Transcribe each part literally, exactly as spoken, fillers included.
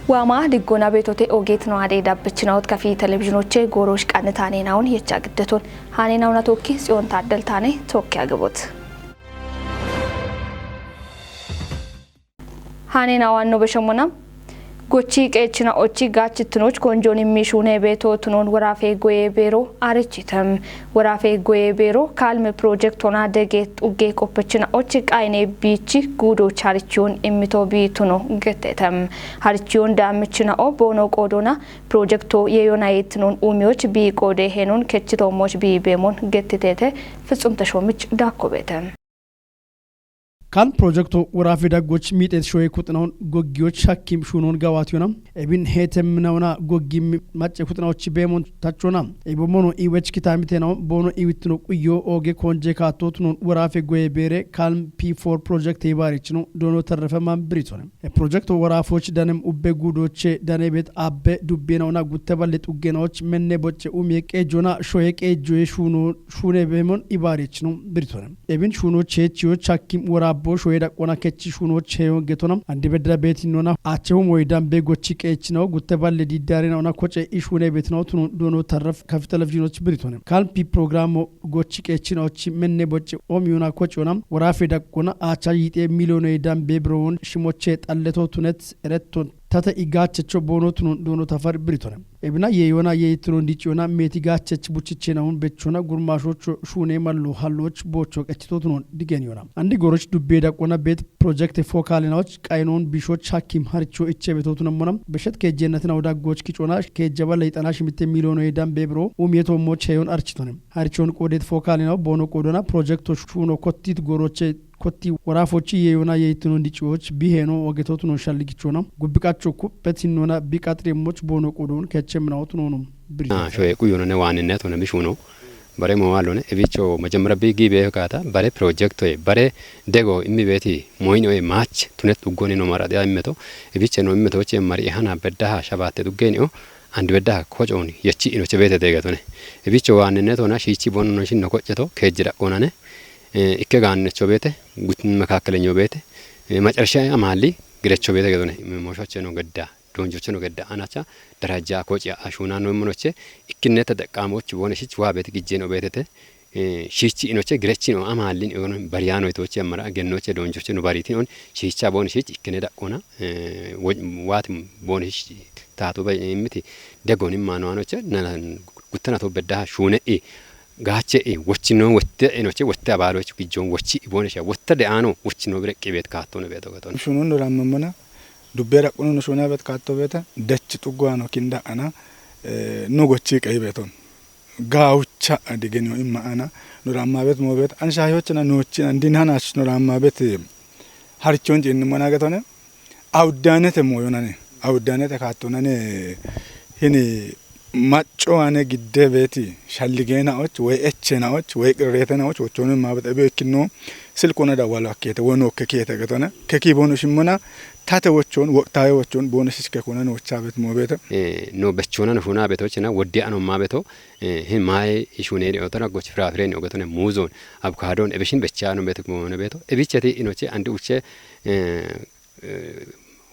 Waama diggona beetote ogeetino ade dabbichinawot kafi televizhinoche goorosh qannitaane nawun yecha giddeton haane nawuna tokki Tsiyoon Taaddal taane tokki agabot. Haane nawanno beshemona gochi qeechina ochi gachi tunoch konjon immi shune beeto tunon woraafe goye beero arichitem. Woraafe goye beero Kalme project ona dege xugge qoppechina ochi qayne biichi guudo charichiyon immito biituno gettetem. Harichiyon daammichina o boono qoodona projecto yeeyona yeettinon uumiyoch bii qoode heenon kechito moch bii beemon gettitete Fitsum Teshomich daakko beete. Kalm projecto woraafe daggoch miixet shoye kuxinaon goggiyoch hakkim shuunon gawaatiyona. Ebin heetemminawona goggim macce kuxinaoch beemon tachona. Ebomono iwech kitaamitenaon boono iwittino quyyo ooge konje kaatto tunon woraafe goye beere Kalm P four project ibaarichino doono tarrefe man biritone. E projecto woraafoch danem ubbe guudoche danebet abbe dubbenaona gutte balle xuggenaoch menne bocce umie qeejjona shoye qeejjoye shuuno shuune beemon ibaarichino biritone. Ebin shuuno cheechiyo chakkim woraabbo shoye daqqona kechi shuuno cheeyo getona. Andi bedda beetinnona aachehum woy dambe gochi qeechinaw gutte balle diddaarinaona koce ishuune beetinaw tunon doono tarraf kafi televizhinoch biritone. Kalm P programo gochi qeechinaoch menne bocce omiyona kociyona woraafe daqqona aacha yiixe miliyone dambe birowon shimoche xalleto tunet eretton Tate i gaachecho boono tunon doono tafar biritone. Ebina yeeyona yeeyittinon diciyona meeti gaachech buchichenawun bechona gurmaashocho shuune mallo halloch boocho qechito tunon digeniyona. Andi goroch dubbe daqqona beet project fokalenaoch qaynon bishoch hakkim haricho iche beto tunammona. Beshet keejjennatinaw daggoch kicona keejjaba leyxana shimitte miliyoono yedan bebiro umiyeto moch heyon architone. Harichon qoodet fokalinaw boono qoodona projecto shuuno kottit goroche kotti woraafochi yeeyona yeeyittinon diciyoch biheeno wagetotunon shalligichona gubbiqacho kuphet hinnona biqaxiremmoch boono qodon kechemminawotunono. Ah, shoye quyonone waaninnet hone mishuno. Bare mowaalone ebicho majamara bi gibe kata bare projecto e bare dego immi beti moyno e mach tunet uggoni no mara dia immeto ebiche no immeto che mari hana beddaha shabatte duggeni o and beddaha kocoon yechi inoche bete degatone ebicho waaninnet hona shiichi bonno shinno kocheto keejjira qonane. Eh, ikke gaannecho beete, gut-, mekakkelenyo beete, eh, macarsha amaalli girecho beete gedone, moshocheno gedda, doonjocheno gedda, anacha darajja kocia ashuna no monoche, ikkinne teteqqamoch boone shich waa beete gijjeno beetete, eh, shichi inoche, girechino amaallin egono bariyano itoche amara gennoche doonjocheno bariti on, shicha boone shich ikkine daqqona, eh, wo-, waati boone shich taatu ba immiti degon immano anoche, na, guttana to beddaha shuune i, gaache i, wochino wotte enoche, wotte abaalo echu gijjon wochi i boone sha, wotta de ano, wochino bire qibet kaatto ne beto gaton. Shunun do rammamana, dubbe raqqunu no shuna bet kaatto beta, dech xuggo ano kinda ana, eh, no gochi qai beton. Gaawucha digenio imma ana, no ramma bet mo bet, an shayochina nochina, din hanach no ramma bet, harchon jin mana gatone, Awuddaanete mooyonane, awuddaanete kaattonane, hini macco ane gidde beeti, shalligeenaoch, woy echeenaoch, woy qirreeteenaoch, wochoonu maabata ebe ikkino, silkuna dawwalo akkeete, woy nookke keete getone, keki boonu shimmona, tate wochoon, woqtaawe wochoon, boonu shiske kuna noochaabet moobeete. Eh, no bechoona no shuna beto chena, woddi ano maabeto, eh, hin maaye ishuneri otona goch firafireni ogetone, muuzon, avokadon, ebishin bechaano beto moone beto, ebicheti inoche andi uche, eh, eh,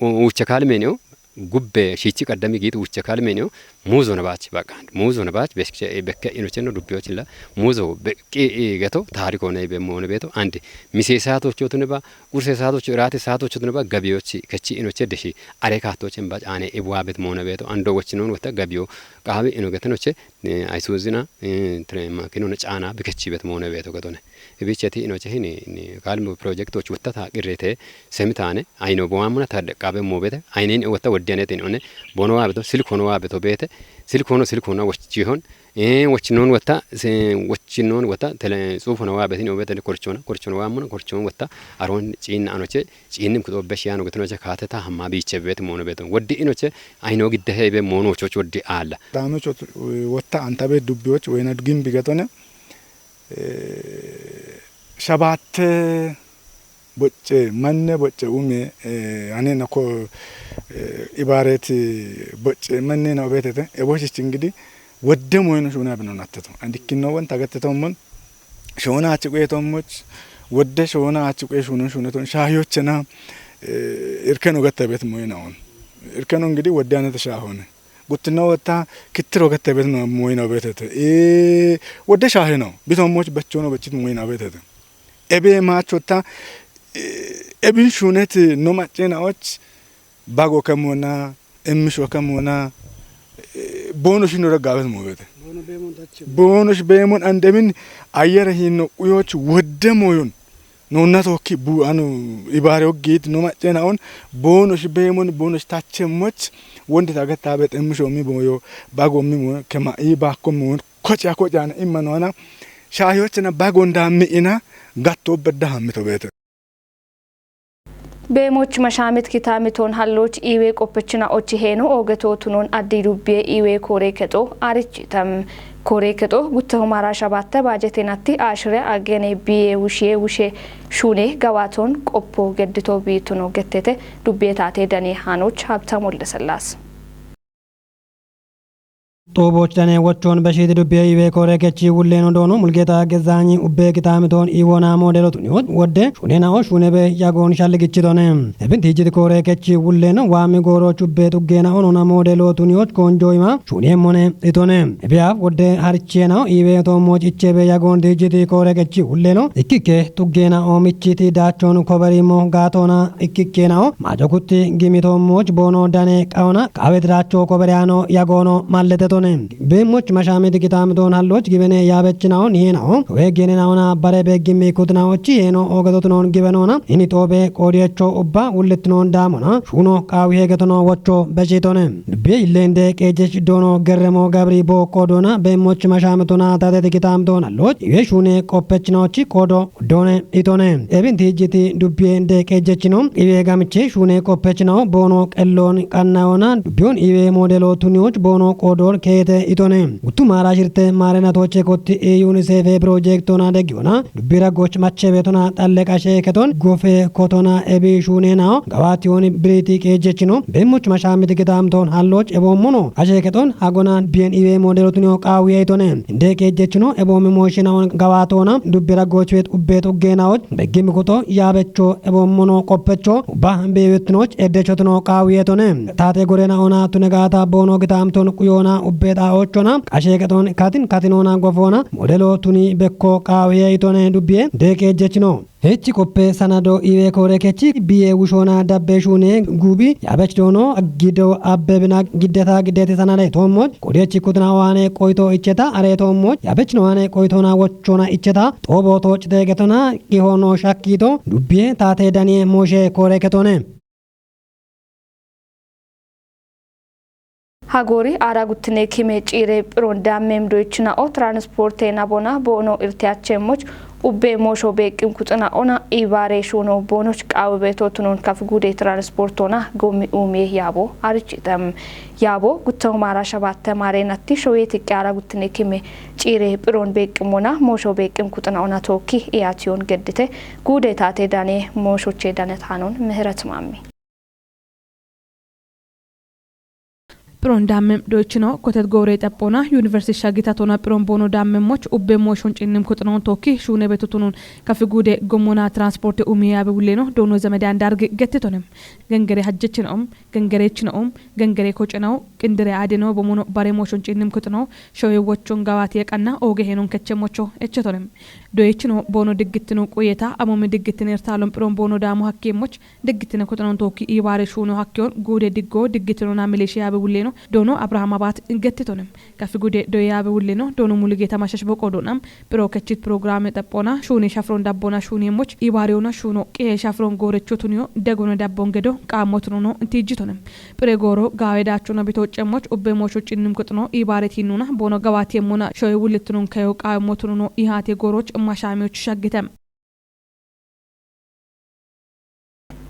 u-, uche kalmenio, gubbe shichi qaddami giit uche kalmenio, muuzo na baach, baqa, muuzo na baach, bekke, bekke inocheno dubbiyochilla, muuzo beqqi, eh, geto, taariko na ibe moone beto, andi, mise saatocho tune ba, qurse saatocho, iraate saatocho tune ba, gabiyochi, kechi inoche deshi, are kaatochen baach, ane ibuwa bet moone beto, ando wochinon wota gabiyo, qaawi ino getenoche, eh, aysuuzina, eh, tre makinona caana bikechibet moone beto getone. Ebicheti inoche hini, ni kalmo projectoch wottata qirrete semitaane, ayno bowamuna tadde qabe moobete, aynen wotta woddiyanetin one, bono waabeto, silkono waabeto beete, silkono, silkono wochihon, eh, wochinon wotta, se, wochinon wotta, tele, xuufono waabetin obete korchona, korchona waamuna, korchon wotta, aron ciinna anoche, ciinnim kuxo besh yaano getinoche kaateta hamma biiche beete moono beeto. Woddi inoche, ayno gidde hebe moono choch woddi aalla. Daame choch, eh, wotta antabe dubbiyoch, wena gimbi getone, eh, shabaatte bocce, manne bocce ume, eh, ane nako, eh, ibaareti bocce manne na obetete, e boshich ingidi wodde moyno shuna bino natteto. Andikkinno won tagatteto mon, shona achi quye tommoch, wodde shona achi quye shunon shuneton, shahiyochena, eh, irkeno gatta bet moyna on. Irkeno ngidi wodde anete shaahone. Guttinna wotta kittiro gatte bet no moyina betete. E, wodde shaahe no. Bitommoch bechono bechit moyina betete. Ebe machotta, e, ebin shunet no maccena och bago kamona, emmisho kamona, e, bono shino ragabet mo bete. Bono shi bemon andemin ayyere hinno uyoch wodde moyon. Nonna tokki bu anu ibare oggit no maccena on bono shi bemon bono shi tachemmoch wondi tagatta bet emmisho mi boyo bago mi mo kema i bakko mo kocha kocha na imma no ana shahiyochna bago ndammi ina gatto bedda hammito bete. Beemoch mashaamit kitaamitoon halloch iiwee qoppechina ochi heeno oogetotunoon addi dubbiye iiwee kooree kexo arichitam. Kooree kexo gutte humaara shabatte baajetenatti ashire agene biye wushiye wushe shuune gawaatoon qoppo geddito biituno gettete dubbiye taate dane haanoch Habtam Woldesellaas. Xooboch dane wochon beshiti dubbiye iiwee kooree kechi wulleeno doono Mulgeeta Gezaanyi ubbe kitaamitoon iiwoona moodelo tuniyoot wodde shuuneena'o shuunebe yagoon shalligichitone. Ebin tiijjiti kooree kechi wulleeno waami gooroch ubbe xuggeena'o noona moodelo tuniyoot koonjo ima shuuneemmone itone. Ebiyaaf wodde haricheena'o iiwee toommoch ichebe yagoon tiijjiti kooree kechi wulleeno ikkikke xuggeena'o michiti daachoon koberiimmo gaatoona ikkikkeena'o maajo kutti gimitoommoch boono dane qaona qaawet daacho koberiyaano yagoono malletetone. Beemmoch mashaamit kitaamitoon halloch gibene yaabechina'o niheena'o showe geenena'ona bare beeggimmi kutinaochi heeno oogetotunoon gibenoona ini xoobe qoodiyecho ubba wullittinoon daamona shuuno qaawi heegetono wocho beshitone. Dubbiye illeende qeejech doono gerremo gabri bookko doona beemmoch mashaamitona taateti kitaamitoon halloch iwe shuune qoppechinaochi koodo doone itone. Ebin tiijjiti dubbiye nde qeejechino iwe gamiche shuune qoppechinawo boono qelloon qannayona dubbiyon iwe moodelo tuniyoch boono qoodoon keete itone. Guttu maara shirte maarenatoche kotti e UNICEF e pirojektoona deggiyoona dubbi raggoch mache beetona xalle qashe keton gofe kotona ebi shuuneenawo gawaatiyooni biriti qeejechino beemmoch mashaamiti kitaamitoon halloch eboommono qashe keton hagonan biyen iwe moodelo tuniyo qaawiye itone. Inde qeejechino eboomi mooshinawoon gawaatoona dubbi raggoch beet ubbeet uggeenawoch beggimmi kuto yaabecho eboommono qoppecho ubba beewettinoch eddechotino qaawiyeetone. Taate goreena'ona tune gaata boono gitaamitoon quyoona ubbeet aochona qashe keton katin katinoona gofoona moodelo tuni bekko qaawiye itone dubbiye deeqeejjechino. Hechi qoppe sanado iwe koore kechi biye wushoona dabbe shuune gubi yaabech doono aggido abbebina giddeta giddeti sanade toommoch qodechi kutina waane qoyto icheta are toommoch yaabech no waane qoytona wochona icheta xoobo toochite getona qihoono shakkito dubbiye taate daniye mooshe koore ketone. Hagoori aara guttine kime ciire phiron daammem doyichina'o transporte nabona boono irteyachemmoch ubbe moosho beeqqim kuxina'ona ibaare shuuno boonoch qaawe beetotunon kaf gude transportona gommi uumiye yaabo arichitem. Yaabo guttaho maara shabatte maareenatti showeetiqqe aara guttine kime ciire phiron beeqqimona moosho beeqqim kuxina'ona tookki iyatiyon geddite gude taate dane mooshoche danetaanon Mihiret Maammi. Phiron daammem doyichino kotet goore xaphona yuniversiti shagitatona phiron boono daammemmoch ubbe mooshon cinnim kuxinoon tookki shuune betutunun kafi guude gommona transporte umiyaabe wulleeno doono zemede andargi gettitonem. Gengere hajjechino'om, gengereechino'om, gengere kocenawo, qindire aadeno bomono bare mooshon cinnim kuxino shoye wochon gawaati yeqanna ooge heenon kechemmocho echetonem. Doyichino boono diggittino quyeta amomi diggittine irtaalon phiron boono daamo hakkiemmoch Diggittine kuxinoon tookki iibaare shuuno hakkeyon guude diggo diggittinoona mileeshiyaabe wulleeno doono Abrahaam Abaat gettitonem. Kafi gude doyiyaabe wulleeno doono Mulugeeta Mashash boqo doonam phiro kechit pirogiraame xaphona shuune shafron dabbona shuuneemmoch iibaareyona shuuno qiye shafron goorechotuniyo degona dabbon gedo qaammotunono tiijjitonem. Phire gooro gaawe daachona bitoocceemmoch ubbe moosho cinnim kuxino iibaare tiinnuna boono gawaatiyeemmona shoye wullittinoon keyo qaawemmotunono ihaate gooroch mashaamiyoch shaggitem.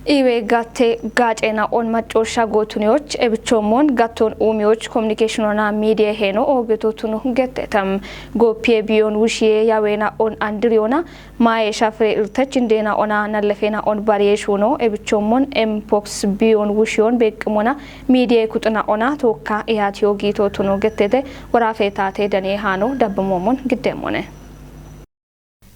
Iwe gatte gaacena on maccooshsha gootuniyoch ebichoommon gatton uumiyoch kominikeeshinona miidiye heeno oogetotunu gettetam. Gooppiye biyoon wushiye yaweena on andiriyona maaye shafire irtech indeena ona nallefeena on bariye shuuno ebichoommon empoks biyoon wushiyoon beeqqimona miidiye kuxina ona tookka iyaatiyo giitotunu gettete woraafe taate danee haano dabbamoommon giddeemmone.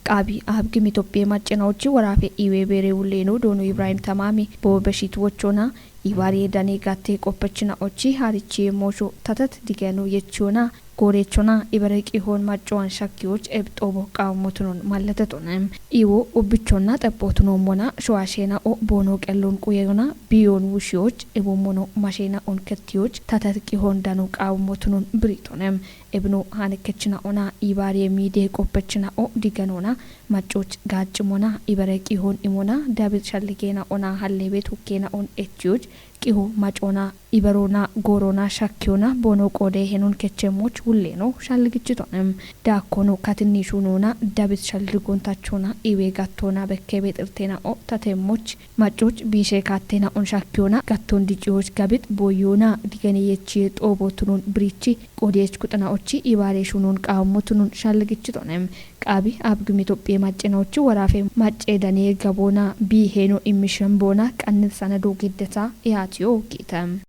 Qaabi abgim Itophiye maccinaochi worafe iwe bere wulleno doono Ibrahim Tamami bo beshit wochona ibari dane gatte qoppechinaochi harichi mosho tatat digeno yechona gorechona ibare qihon maccoan shakkiyoch ebxobo qawmotunon mallatetonem. Iwo ubbichonna xeppootunommona shoashena o boono qellon quyeyona biyon wushiyoch ebommono mashena on kettiyoch tatat qihon dano qawmotunon biritonem. Ebno hanekkechina ona ibaariye miide qoppechina o diganona maccoch gaccimona ibare qihon imona dabit shalligena ona hallebet hukkena on echiyoch qiho macona ibarona gorona shakkiyona bono qode henon kechemmoch wulleno shalligichitonem. Dakkono katinni shunona dabit shalligontachona iwe gattona bekkebe xirtena o tatemmoch maccoch bishe kattena on shakkiyona gatton diciyoch gabit boyona digane yechiye xoobotunon birichi qodiyech kuxanaochi ibare shunon qawmotunon shalligichitonem. Qaabi abgim Itophiye maccinaochi worafe macce dane gabona biheno immishen boona qannit sanado giddeta iyatiyo giitem.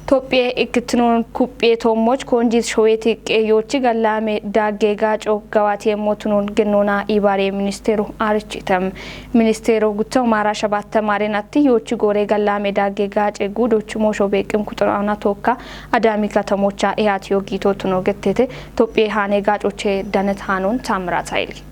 Tophiye ikkitnon kuphiye toommoch konjis showeti qeeyochi gallame dagge gaaco gawati yemmotunon gennona ibaare ministeeru arichitem. Ministeeru gutto maara shabatta maaren atti yoochi goore gallame dagge gaace guudoch mosho beeqqim kuxunaana tookka adami katamocha eyaati yogiitotuno gettete. Tophiye haane gaacoche danet haanon Taamiraat Hayili.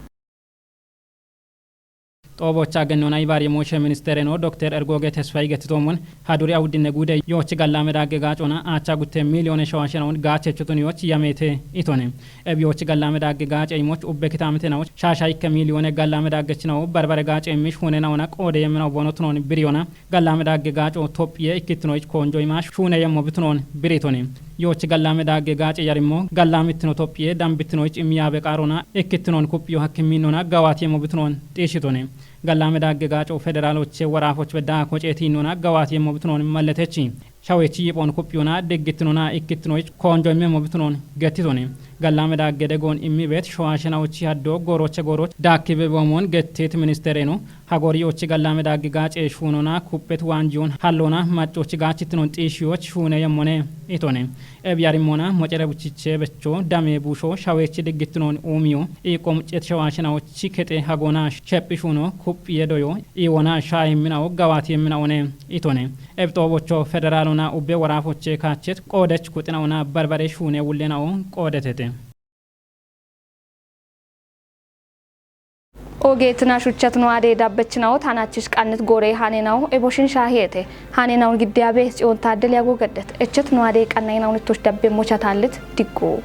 Xoobocha gennona ibaari mooshe ministeereno Dokter Ergooge Tesfayi gettitoomon haduri awuddinne guude yoochi gallame dagge gaacona aacha gutte miiliyoone shawashenaon gaachechutun yoochi yameete itone. Eb yoochi gallame dagge gaace imoch ubbe kitaamitenaoch shaasha ikke miiliyoone gallame daggechinawo barbare gaace immish hunenaona qoode yemminawo bonotunon biriyona gallame dagge gaaco Tophiye ikkitinoich koonjo imash shuune yemmo bitunon biritone. Yoochi gallame dagge gaace yarimmo gallamittino Tophiye dambittinoich imiyaabe qaarona ikkittinon kuphiyo hakkiminona gawaati yemmo bitunon xiishitone. Gallame dagge gaaco federaaloche waraafoch bedda koceetiinona gawaati yemmo bitunon malletechi. Shawechi yiphon kuphiyona deggittinona ikkittinoich koonjo immemmo bitunon gettitoni. Gallame dagge degon immi bet showashenaochi haddo gooroche gooroch daakkibe boomon gettit ministereno hagori yoochi gallame dagge gaace shuunona kuphet waanjiyon hallona maccochi gaachittinon xiishiyoch shuune yemmone itoni. Eb yarimmona mocere buchiche becho dame buusho shawechi deggittinon uumiyo iiqom cet showashenaochi kexe hagona shephi shuuno kuphiye doyo iiwona shaayimminao gawaati yemminaone itone. Ebxoobocho federaalona ubbe waraafoche kaachet qoodech kuxinaona barbare shuune wullenao qoodetete. Ogeetina shuchat no ade dabbechinaot hanachish qannit goore haanenao eboshin shaahiyete. Haanenao giddiyabe Tsiyoon Taaddel yago geddet. Echet no ade qannayinao nittosh dabbe mocha taallit diggo.